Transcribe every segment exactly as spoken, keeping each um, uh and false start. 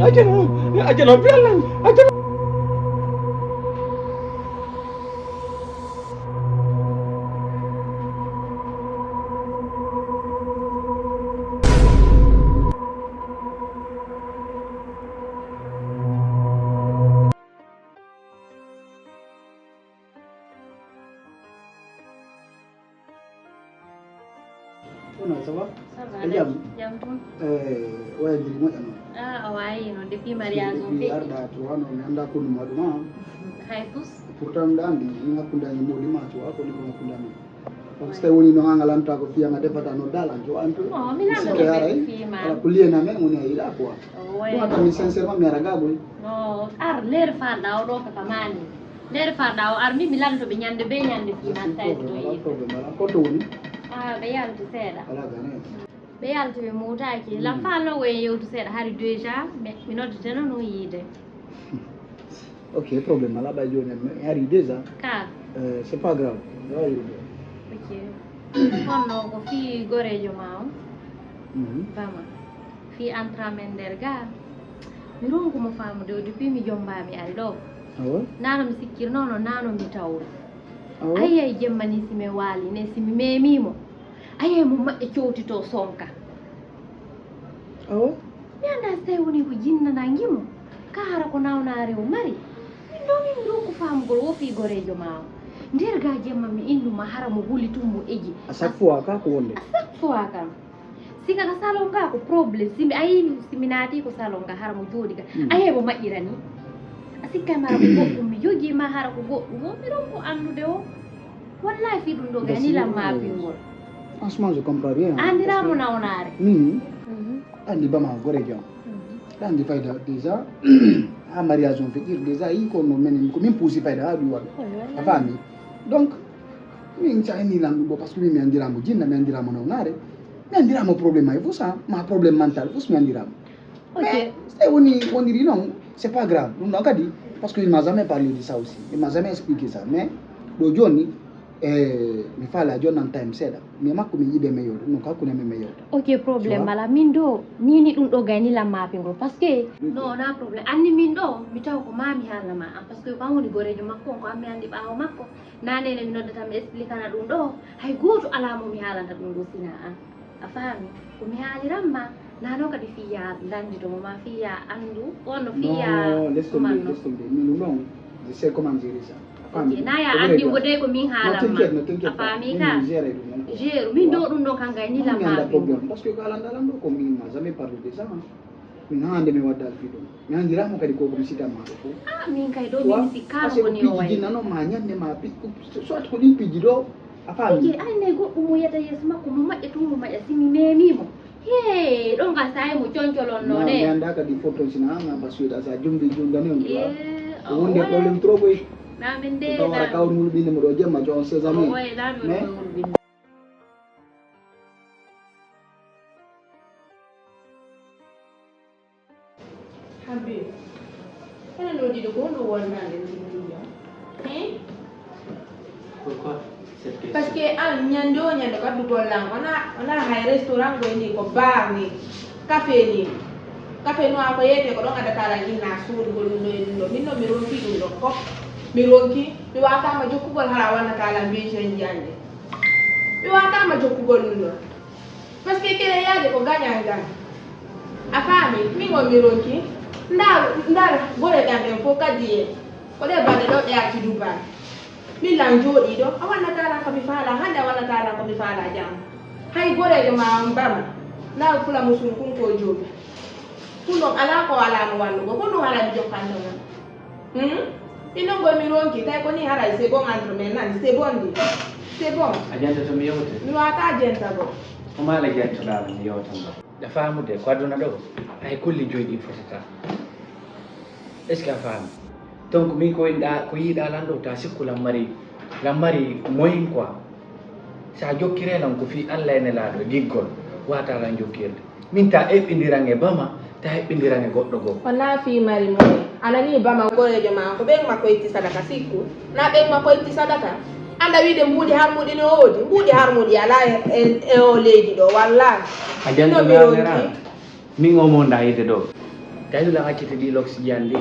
Ajana, ajana, biyalan, ajana. Kono ça va? Ça va, a jam? Jam tun. Eh, waya jiri moƴƴa noon. Ah, o wayi no, depuis mariage o depuis feƴƴi. Arɗa trois noon, mi annda konu ma ɗum, ah. Hay fus. Pourtant, mbiɗa anndi, min hakkunde amen moodi ma, tu vois, ko ni ko hakkunde amen. Par ce que woni no an alanta ko fiyama defata no dalan, tu vois, un peu. Oh, mi lando ko haray. Fima. Ala ko liyana men woni a yiɗa quoi. Oh, ouais. Ɗum tan min sincèrement mi ara gaboy. No, ar leer falɗa o ɗo ka kamani. Leer falɗa o ar mi mi lanto ɓe ñande be ñande fima size ɗo yi. Problème ala ko to woni. Ah, ɓe yalti seeɗa. Ala gane. Ɓe yalti ɓe mowtaaki. Lan faalno ko en yewtu seeɗa hari déjà, mais mi noddete noon o yiide. Ok, problème ala ɓay jooni en en ari déjà. Ka. Euh, c'est pas grave. Wawi. Ok. Honno ko fii goreejo ma on? Mhm. Bama. Fii entramen nder ga. Mi ronku mo faamude o depuis mi jomba mi ari ɗo. Awa. Nano mi sikkirno no nano mi tawo. Awa. Ayi ay jemma ni si mi waali ne si mi memi mo. Ayi ay mo maƴƴe cowtito sonka. Awa. Mi anndaa si tawii wonii ko jinna nangi mo, kaa hara ko nawnaare o mari. Min ɗoo min mi ronku faamugol wo fii goreejo maa o. Nder gaa jemma mi inndu ma hara mo huli tun mo egi. À chaque fois kaa ko wonde. À chaque fois kam. Sika ka salon gaa ko problème. Si mi a yii si mi naatii ko salon gaa hara mo jooɗi gaa. A yii mo maƴƴira nii. A sikka mi hara ko goɗɗum mi jogii ma hara ko goɗɗum o mi ronku anndude o. Wallahi fii ɗum ɗoo gaa ni lan maapingol. Franchement, je comprends rien. Anndiraamo nawnaare. Min. Anndi bama gore jam. Anndi fayda déjà. Ha mariage on feƴƴir déjà yi ko no menen ko min puusi fayda ha ɗum waɗa. A faami? Donc min sa eni lan ɗum ɗo parce que min mi anndiraamo jinna mi anndiraamo nawnaare. Mi anndiraamo problème ay fo sa ma problème mental fo mi anndiraamo. Mais so tawi woni wondiri noon c'est pas grave ɗum ɗon kadi. Parce que il m'a jamais parlé de ça aussi, il m'a jamais expliqué ça. Mais ɗo jooni e mi faala a jonnan time seeɗa. Mi e makko min yiɗe men yewta ɗum ko hakkunde men men yewta. Ok, problème ala min do nini ɗum ɗo gayni lan maapingol parce que. Non wona problème anni min ɗo mi taw ko ma mi haalna ma an parce que ko an woni goreejo makko on ko an mi anndi ɓaawo makko. Na nene mi noddata mi expliquana ɗum ɗo hay gooto alaa mo mi haalanta ɗum ɗo sina an. A faami ko mi haaliran ma. Na noon kadi fii yaa lanndito mo maa fii yaa anndu on no fii yaa. Non, laisse tomber, laisse tomber. Min ɗum ɗon je sais comment gérer ça. A faami? Ok, na yaa anndi mbo dey ko min haalan ma. A faami ka? Gérer ɗum ɗon. Gérer min ɗo ɗum ɗon kan gay ni lan maa problème. Parce que ko alan ɗalan ɗo ko min ma jamais parle de ça. Min haa hannde mi waddaali fii ɗum. Mi anndiraama kadi ko ko mi sikkatnoo ɗo fof. Ah, min kay ɗo min sikkaano ko ni o wayi. Piiji nano ma ñande ma pi soit ko ɗin piiji ɗo a faami. Eke ay nay goɗɗum mo yiyata yeeso makko mo maƴƴa tun mo maƴƴa si mi meemii mo. Hee ɗon ka saayi mo concolon noon e. Mi anndaa kadi fof toon sina haa ngam ɓasuuɗa sa jumbi jundani on ɗuwa. Ko wonde problème trop boy. Namin de. Taw wara kawr hulɓinde mo ɗo jemma jo on sesame. Mais. Habib, enen ɗo ɗiɗo ko honɗum wonnande ndin duniya? Hein? Pourquoi cette question? Parce que an ñande o ñande ko addu gollan wona wona hay restaurant goy ni ko bar ni café ni. Café noir ko yeete ko ɗon addata lan inna suuɗugol ɗum ɗo e ɗum ɗo min noon mi ronki ɗum ɗon fof. Mi ronki mi wawatama jokkugol hara wannata lan besoin ji an ɗi. Mi wawatama jokkugol ɗum ɗon. Parce que kene yaade ko gañal ngal a faami min on mi ronki ndar ndar gore ɗan ɗen fof kadi e ko ɗe balɗe ɗo ɓe arti dubai. Min lan jooɗiiɗo a wannata lan ko mi faala hannde a wannata lan ko mi faala jam. Hay goreejo ma on bama ndar fula musum kun ko joobi. Kun ɗon alaa ko alaa mo wannugol kun ɗum haray mi jokkanta mon. Hmm? Ɗin ɗon koye mi ronki tawi ko ni haray c'est bon entre men nani c'est bon ndi c'est bon. A janta to mi yewte. Mi wata janta go. Ko maala jantoɗaa mi yewtan ɗo. Ɗa faamude ko aduna ɗo hay kulli joyi ɗin fotata. Est ce que a faami? Donc min ko inɗa ko yiiɗa lan ɗo ta sikku lan mari lan mari moyen quoi. Sa jokkire lan ko fii allah e nelaaɗo e giggol wata lan jokkirde. Min ta eɓɓindiran e bama ta eɓɓindiran e goɗɗo goo. Wona fii mari moyen a nanii bama goreejo ma ko ɓen makko itti sadaka sikku. Na ɓen makko itti sadaka. Annda wiide mbuuɗi harmuɗi no woodi mbuuɗi harmuɗi alaa e o leydi ɗo wallaahi. A janto mi ronki. Min o mo nda yide ɗo. Tawi lan accite ɗi loks jande.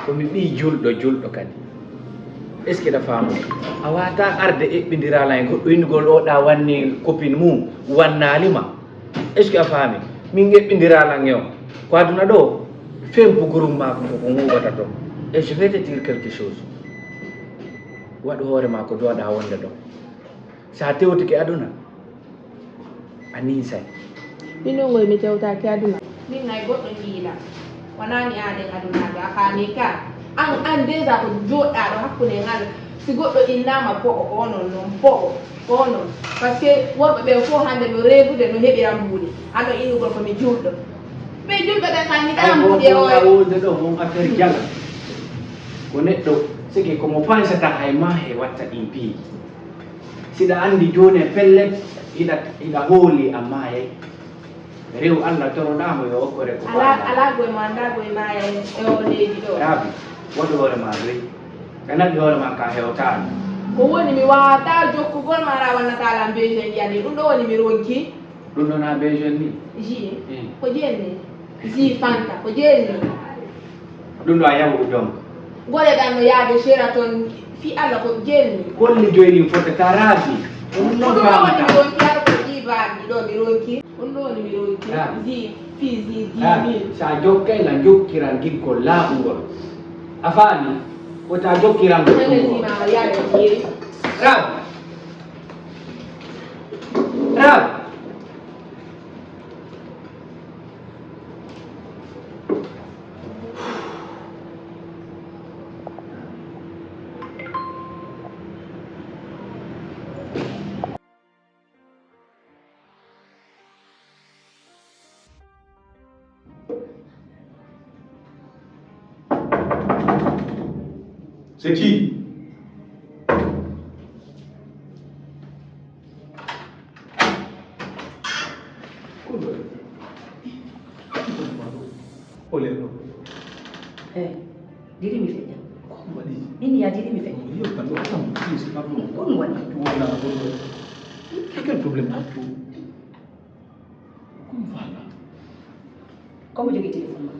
Ko mi ɓii julɗo, julɗo kadi. Est-ce que ɗa faamu? A wata arde eɓɓindira lan e goɗɗo innugol o ɗa wanni copine mum, wannali ma. Est-ce que a faami? Min eɓɓindira lan e on. Ko aduna ɗo, fempu groupe ma ko ko ŋuuɓata ton. Et je vais te dire quelque chose. Waɗu hoore ma ko duwaɗa wonde ɗo. Sa tewtike aduna, a ninsay. Min ɗon ngoy mi tewtaki aduna. Min hay goɗɗo yiila. Wonani aɗen adunaajo a faami ka. An, an déjà ko joɗɗaɗo hakkunde ngal. Si goɗɗo innama po'o, ko onon non po'o, ko onon. Parce que worɓe ɓen fof hannde no reebude no heɓira mbuuɗi. Ano innugol ko mi julɗo. Ɓe julɓe ɓen kan ni ay ɗan mbuuɗi e oya. Wonde ɗo mon affaire jala. Ko neɗɗo sigi ko mo pansata hay ma he watta ɗin piiji. Siɗa anndi jooni e pellet hiɗa, hiɗa hooli a maayay. Rew Allah toroɗaa mo yo okkore ko ala, ala goy mo anndaa goy maaya e o leydi ɗo. Raabi, waɗu hoore ma doy. A naɓi hoore ma ka hewtaani. Ko woni mi waawataa jokkugol ma ara wannata lan besoin ndiyam ni. Ɗum ɗo woni mi ronki. Ɗum ɗo na besoin ni? Ji. Eh. Ko jeen ni? Ji fanta. Ko jeen ni? Ɗum ɗo a yahu ɗum ɗon. Gole ɗan no yaade Sheraton fi Allah ko jeen ni? Kolli joyi ɗin fotta ka raabi. Ɗum ɗo woni mi ronki ara ko ɗi baaɗi ɗo mi ronki. Ɗum ɗo woni mi ronki. Raabi. Ji fi ji dix mille. Raabi. Sa jokkay la jokkiran giggol laaɓungol. A faami? Wota jokkiran ngol ɗum. Hande ɗum. Ji ma yaade jeeri. Raabi. Raabi. C'est qui? Ole no. Eh, diri mi feƴƴa. Ko waɗi? Min ya diri mi feƴƴa. Yo, kan ɗo, kan, please, pardon. Ko ɗum waɗi? Wala, wala. Quel problème? Ko mi faala. Ko mo jogii téléphone ma?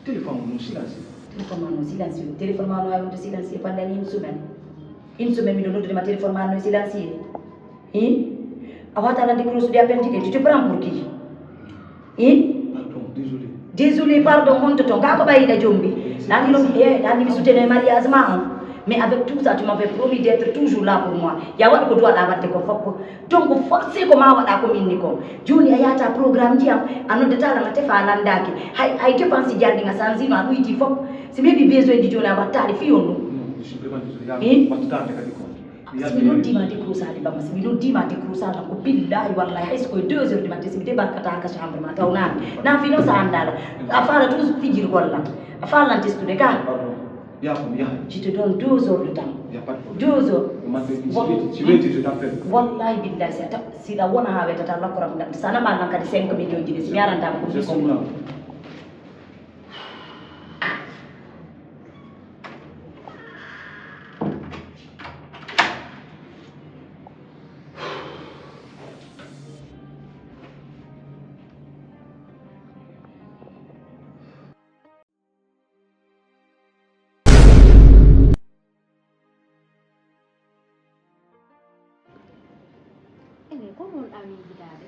Téléphone mo silencieux. Téléphone ma no silencieux. Téléphone ma no ay wonde silencieux pendant une semaine. Une semaine miɗo noddude ma téléphone ma no silencieux. Hi? A wata lan décroche de appel jiɗe. Tu te prends pour qui? Hi? Pardon, désolé. Désolé, pardon, honto ton. Ka ko ɓayiɗa jombi. Ɗan ɗo mi, eh, ɗan mi soutenir mariage ma on. Mais avec tout ça, tu m'avais promis d'être toujours là pour moi. Ya waɗu ko duwaɗa wadde ko fof. Donc forcé ko ma waɗa ko minni kon. Jooni a yahata programme ji am, a noddata lan a tefa a landaaki. Hay, hay dépense ji an ɗin a sanzino a ɗuyti fof. Si mi heɓi besoin ji jooni a wattaɗi fi on ɗum. Non, je suis vraiment désolé. Hein? Wattu tarde kadi ko. Si mi noddima décrochade bamma, si mi noddima décrochade ko billahi wallahi hay so koye deux heures du matin si mi débarkata ka chambre ma taw nami. Na fi non sa andala. A fala toujours fijirgol lan. A fala lan testude ka. Pardon. Yaafo mi yahay. Je te donne deux heures de temps. Y a pas de problème. Deux heures. Wonde si weeti, si weeti, je t'appelle. Wallahi billahi, si a ta-, si ɗa wona haa weetata, lakkoram ɗam. Sa naɓa lan kadi cinq millions ji ɗi, si mi aranta ko. Je suis là. Ene, ko mon ɗawi yiɗaade?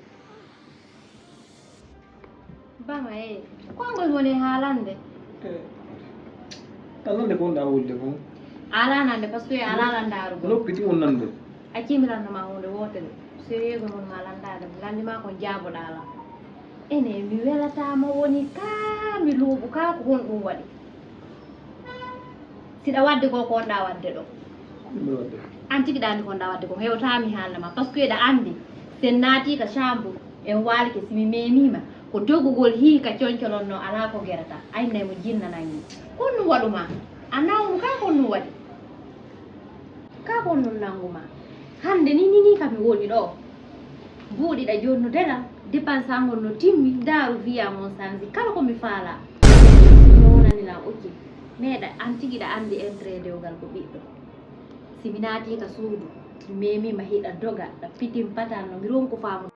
Bama, e, konngol woni haalande? E, a nande ko wonɗa wulde kon? Ala nande, parce que ala landaarugol. Noppi ti won nande. A cimiranno ma huunde wootere. Sérieux ko mon ma landaade. Landi ma kon jaaboɗa ala. Ene, mi welataama woni kaa mi luuɓu kaa ko honɗum waɗi? Siɗa waɗde ko ko wonɗa waɗde ɗo. An tigi ɗa anndi ko wonɗa waɗde ko hewta mi haalna ma parce que eɗa anndi sen naati ka chambre en waalike si mi memima ko dogugol hii ka concolon no ala ko gerata aynay mo jinnanay mo. Ko honɗum waɗuma? A nawnu ka ko honɗum waɗi? Ka ko honɗum nanguma? Hannde ni ni ni ka mi woni ɗo. Buuɗiɗa jonnude lan, dépense an on no timmi, ndaaru vie am on sanzi, kala ko mi faala. No wonani lan, ok. Meeɗa an tigi ɗa anndi intérêt dewgal ko ɓiɗɗo. Si mi naati ka suudu, mi memima hiɗa doga, ɗa pitin patan no mi ronku faamu.